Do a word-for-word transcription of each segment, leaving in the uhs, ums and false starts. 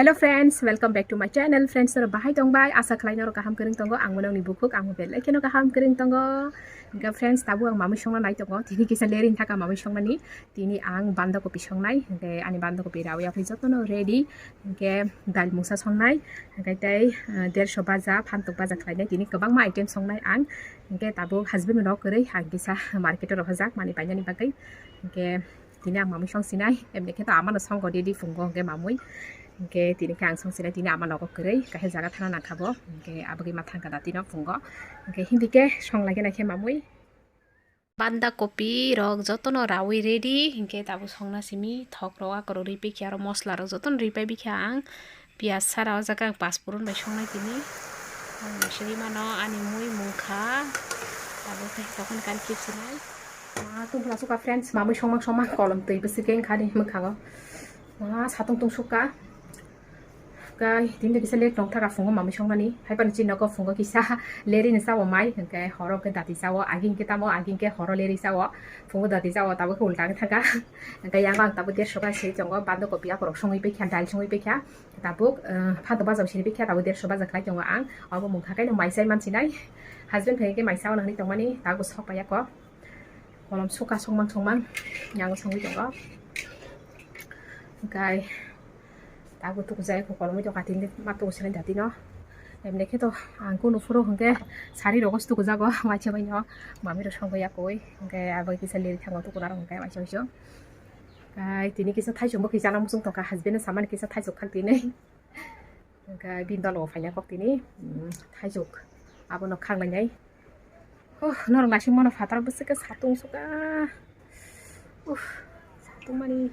Hello friends, welcome back to my channel. Friends, norok bahai tong bai? Asa khlai norok kaham kwrwng tongo. Ang nokni bukhuk, ang belai kheno kaham kwrwng tongo. Hingke friends, tabuk ang mamui songna nai tongo. Tini kisa leri thaka mamui songnani. Tini ang banda kopi songnai. Hingke ani banda kopi rawi aphai jotono ready. Hingke dal mungsa songnai. Hingke tei, eh, derso baja, phantok baja khlainai. Tini kwbangma item songnai ang. Hingke tabuk husband rok kwrwi, ang kisa market o rohorjak mani painani bagwi. Hingke tini ang mamui song sinai, emni khe to amano songko didi phungo hwnkhe mamui. Hwnkhe tini khe ang song sinai, tini ama nogo kwrwi, kaisa jaga thana nangkha bo. Hwnkhe abagwi ma thangkha da tino phungo. Hwnkhe hindi khe song lai khe nai khe mamui. Banda kopi rok jotono rawi ready, hwnkhe tabuk songna simi thok rok akorok ripai khe aro mosla rok jotono ripai bikha ang. Piyaj sara o jaga ang pasporon bai songnai tini. Ang siri mano ani mui mungkha. Tabuk tei tokon kari kip sinai. Ma tongphla suka friends, mamui songmang songmang kolom twi bwswk khe wngkha ni mwkhango. Ma satung tung suka. Kai tini kisa late nong thaka phungo mamui songnani. Hai pano chini nogo phungo kisa leri ni sao mai, hwnkhe horo khe dati sao, aging khe tamo, aging khe horo leri sao. Phungo dati sao, tabuk khe ulta khe thaka. Hwnkhe yang ang tabuk derso ka siri tongo, banda kopi akorok songwi pekha, dal songwi pekha. Tabuk, eh, phantok baja sini bikha tabuk derso baja khlai tongo ang. Abo mungkha kaino mai chai mansinai. Husband phai khe mai sao nangni tongmani tabuk sok pai ako. Kolom suka songmang songmang yang songwi tongo. Hwnkhe tabuk tuku jai ko kolomwi tongkha tini ma tuku sinai datino. Emni khe to ang kunu phuru hwnkhe sari rogo tuku jago waisa bai no mami rok songwi yakoi. Hwnkhe abo kisa leri thango tuku narok hwnkhe waisa waisa. Kai tini kisa thaisok bo kisa na muchung tongkha, husband no samani kisa thaisok khak tini. Hwnkhe bini dolo phaina kok tini, mm, thaisok abono khak lainai. Huh, norok naising mano phataro bwswk khe satung suka. Uff, satung mani.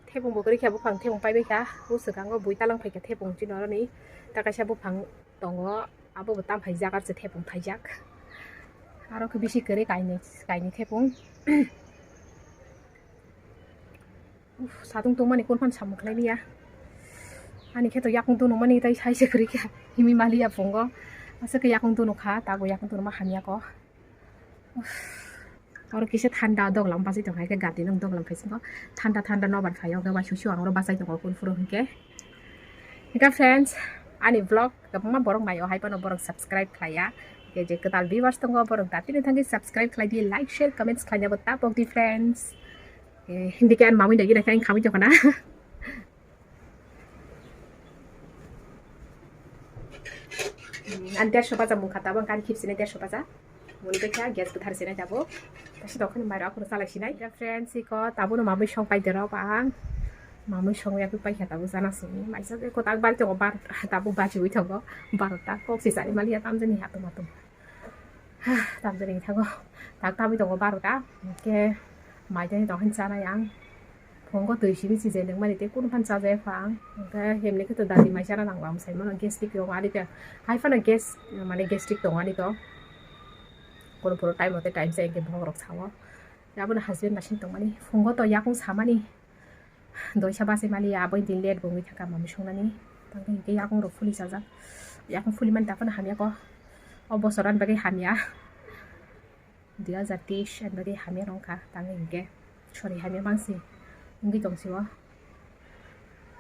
Thepung bo kwrwi kha, buphang thepung paibai kha. O swkango bui talang phaikha thepung chini oroni. Ta kaisa buphang tongo, abo bo tam phaijak, aro se thepung phaijak. Aro khe bisi kwrwi kainwi, kainwi thepung. Uff, satung tongmani kunu phano samung khlai liya. Ani khe to yakung tongmani tai sai se kwrwi kha. Himwi maliya phungo. Aswk khe yakung tongkha, tago yakung tongma hamya ko. Uff. Oro kisa thanda doglam bachai tongkha, khe gati nung doglam phai singo. Thanda thanda nobar phaio, khe waisuk suk ang oro bachai tongo, kun phuru hinkhe. Hinkhe friends, ani vlog kwbangma borok naio, hai phano borok subscribe khlaiya. Khe je kwtal viewers tongo, borok datini thangwi subscribe khlai di, like, share, comments khlaina bo ta pok di friends. Eh, hindi khe ani mamui nagi nai khe ang khamwi tongkha na. Ani derso baja mungkha tabuk, ang kari khip sinai derso baja. Muni bai kha gas bwthar sinai tabuk. Tasi dokhani mairok akhoro chalai sinai. Ya friends, iko tabukno mamui song pai derok ang. Mamui song ya pai kha tabuk jana sini. Maisa iko tak bari tongo bar tabuk bachiwi tongo. Barota kok si sari maliya tamjani hatum hatum. Tamjani thago. Tak tamwi tongo barota. Ke mai tani tong hin chanai ang. Phungo twi simi sijai nangmani tei kunu phano chajaya kho ang. Hwnkhe himni khe to dati mai chana nango ang sai mano gastric rok ani khe. Hai phano gas mane gastric tongo ani to. Kunu phuru time mote time se hinkhe bokhok rok sao. Abono husband naising tongmani. Phungo to yakung samani. Doisa bachai maliya, abo din late bo wngwi thangkha mamui songnani. Tangkhe hinkhe yakung rok fuli chajak. Yakung fuli mani ta phano hamya ko. O bosor ani bagwi hamya. Dui hajar teis ani bagwi hamya wngkha. Tangkhe hinkhe sori hamya mangsi wngwi tongsi o.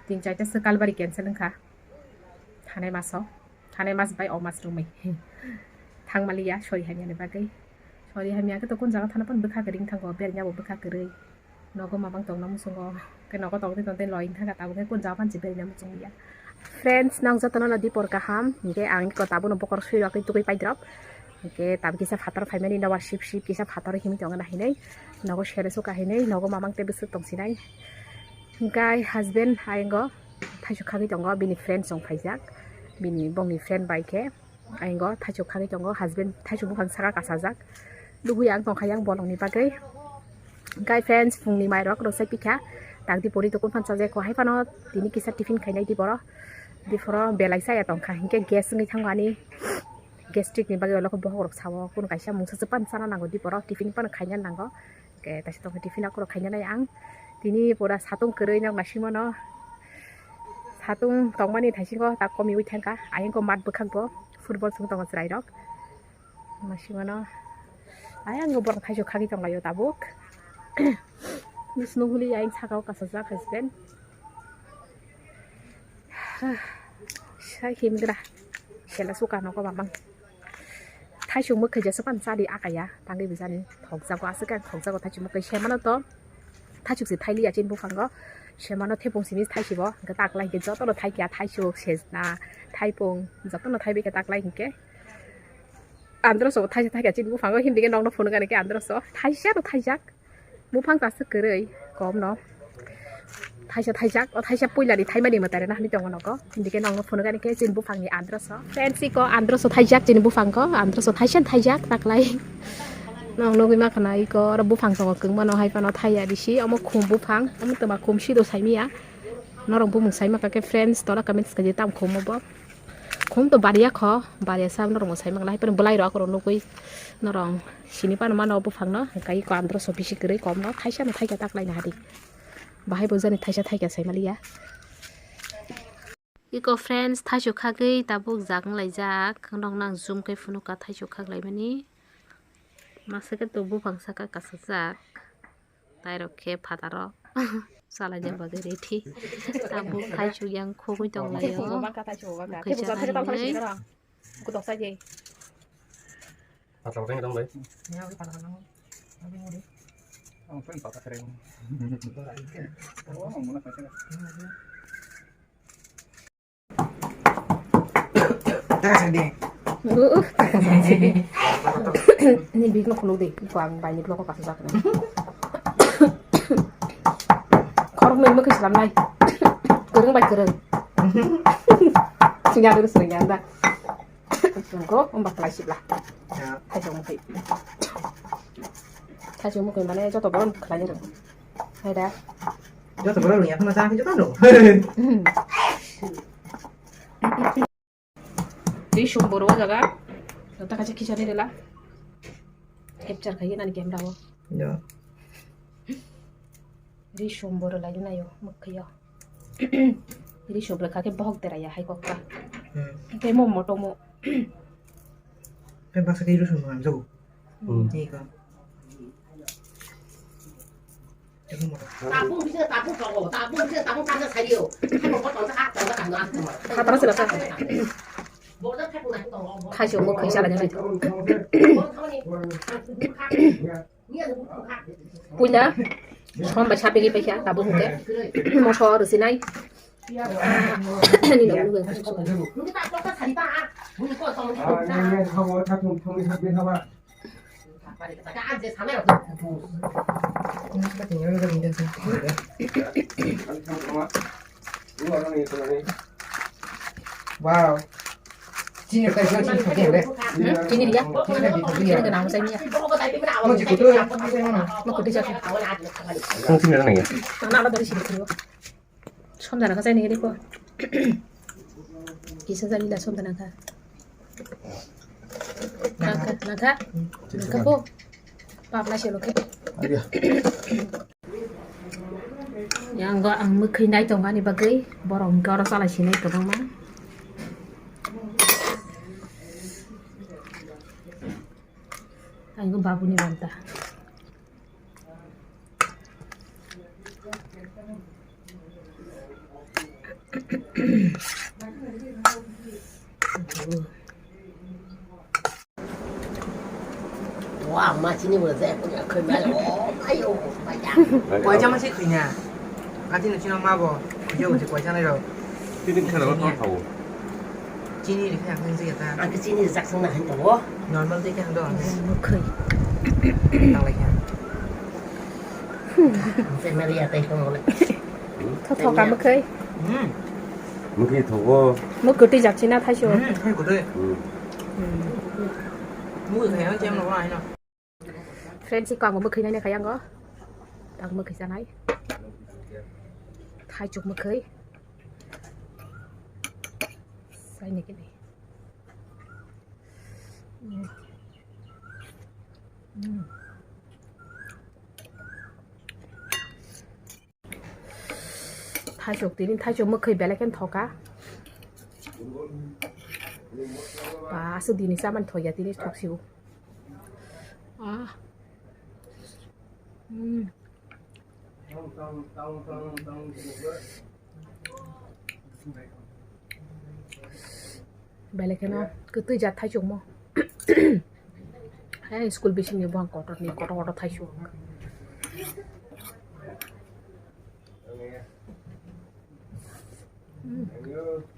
Tin chaita swk kalbari cancel wngkha. Thanai maso. Thanai mas bai o mas romwi. Thangmaliya sori hamyani bagwi. Sori hamya khe to kun jaga thana phano bwkha kwrwi wngthango, bernya bo bwkha kwrwi. Nogo mamang tongna muchungo. Khe nogo tongdi tongdi loi wngthangkha tabuk khe kun jaga phano se berina muchungliya. Friends, nang jotono no dipor kaham. Hinkhe ang iko tabukno bokor sui rok tei tugui paidrop. Hinkhe tabuk kisa phatar phaimani nobar sip sip kisa phatar himwi tongo na hinwi. Nogo sere suka hinwi, nogo mamang tei bwswk tongsinai. Hinkhe husband aywngo thaichuk khagwi tongo, bini friend chong phaijak. Bini bongni friend bai khe. Aingo thaichuk khagwi tongo, husband thaichuk buphang saka kasajak. Lubui ang tongkha yang bolongni bagwi. Guys, friends, phungni mairok rwchai pikha. Takdi pori tokun phan chajai kho hai phano tini kisa tiffin khainai di boro. Di phoro belai saya tongkha hinkhe gas wngwi thango ani. Gastric ni bagwi olokho bokhok rok sao. Kun kaisa mungsa se pan chana nango di boro. Tiffin pan khaina nango. Ke taisa tongkha tiffin akorok khaina nai ang. Tini pura satung kwrwi nok naisingmano. Satung tongmani thaisingo tak komiwi thangkha. Ayangko mat bwkhak bo football sung tongo chwrairok. Naisingmano. Ayangko borok thaichuk khagwi tonglaio tabuk. Nusno huli ayang sakao kasajak husband. Sai himgra. Sela suka no ko bamang. Thaisuk mwkhai jesa pan chadi akaya. Tangwi bijani. Thokjago aswk ang thokjago thaisuk mwkhai semano to. Thaisuk se thailiya chini buphango. Semano thepung simi thaisibo. Hwnkhe taklai hwnkhe jotono thaikya thaisuk sejna thaipung jotono thaibai khe taklai hwnkhe. Androso thaisa thaikya chini buphango himdike nokno phunukani khe androso thaisa no thaijak. Buphang kaisa kwrwi, komno. Thaisa thaijak, o thaisa puilani thaimani mwtai rwna hinwi tongo nogo. Hindike nokno phunukani khe chini buphangni androso. Friends, iko androso thaijak chini buphangko, androso thaisa thaijak taklai. Nok nugwi mankha na iko oro buphang tongo kwbangma no hai phano thaiya risi, omo khum buphang, omo twma khum sido saimanya. Norok bumung saima kha khe friends, tola comments khaidi tam khum obo. Khum to bariya kho, bariya sa norok bo sai manglai, hai phano bwlai rok akorok nugwi norok sini phano mano buphang no, hwnkhe iko androso bisi kwrwi kom no, thaisa no thaikya taklai na hadi. Bahai bo jani thaisa thaikya sai maliya. Iko friends, thaisuk khagwi tabuk jak wng laijak, norok nang zoom khe phunukha thaisuk khak laimani. Masa khe to buphang saka kasajak. Tairok khe phataro salaina bagwi ready. Tabuk thaisuk yang khogwi tonglaio. Mwkhai chanai hinwi. Taka sa de. Uh, taka sa de. Ni big no khuluk de, ko ang bai ni blog ko kasu jak. Khorok nui mo khislam nai. Kwrwng bai kwrwng. Singa de swrwng ya da. Ko umba klai sibla. Ya. Thaichung mo kai. Thaichung mo kai mane joto borom khlai rw. Hai da. Joto borok ni yakhwna chana khe joto no. Ri sum boro o jaga. Joto kaisa khichari rela. Capture khai nani camera o. Ya. Ri sum boro lai nayo mukhiyo. Ri sum rwkha khe bohok deraya hai kokta. Hmm. Tei mo moto mo. Tei basa khe ri sum rwkha jago. Hmm. Ni ko. Tabung bisa tabung tongo, tabung bisa tabung tangsa sario. Hai kok tonsa kak tonsa kak no. Khatara sila sa. Borda kak no tongo. Khai se mo khai sala ni. Puila som ba sapi ki paisa tabung ke. Moso rwsinai. Ani no. Wow. Chini kai chini thok le. Chini dia. Chini dia. Chini kena hosai niya. Mo ji kutu. Mo kutu jati. Kung chini na ya. Tana ala dari sini kutu. Som dana ka chai ni ko. Kisa jani la som dana ka. Nangkha, nangkha. Nangkha po. Pap na selo ke. Yang go ang mwkhwi nai tong ani bagwi borok hwnkhe oro chalai sinai kwbangma. Ang go babuni banta. Wa ma chini bo je ko ya khoi ma o ma yo ma ya. Koisa ma se khoi na. Ati no chino ma bo. Khoi yo je koisa nai ro. Chini khe ro to thawo. Chini ri khe ang je ta. Ang chini jak sang na han to. Normal de khe ang do ang. Khoi. Tang lai khe. Family ya tai ko le. Tho tho ka mwkhwi. Hmm. Mwkhwi thogo. Mwkhwi twi jak china thaiso. Hmm, thai ko de. Hmm. Mwkhwi khai ang chem no ba ai no. Friends, iko ang mwkhwi nai nai khayango. Tang mwkhwi sanai. Thaichuk mwkhwi. Sai ni kini. Hmm. Hmm. Thaisok tini thaisok mwkhwi belai khe thoka. Ba, aswk dini chamani thokya tini thoksibo. Ah. Hmm. Belai kheno kwtwi jat thaichukmo. Hai school bisingni buphang kotorni kotor kotor thaisuk. Hmm.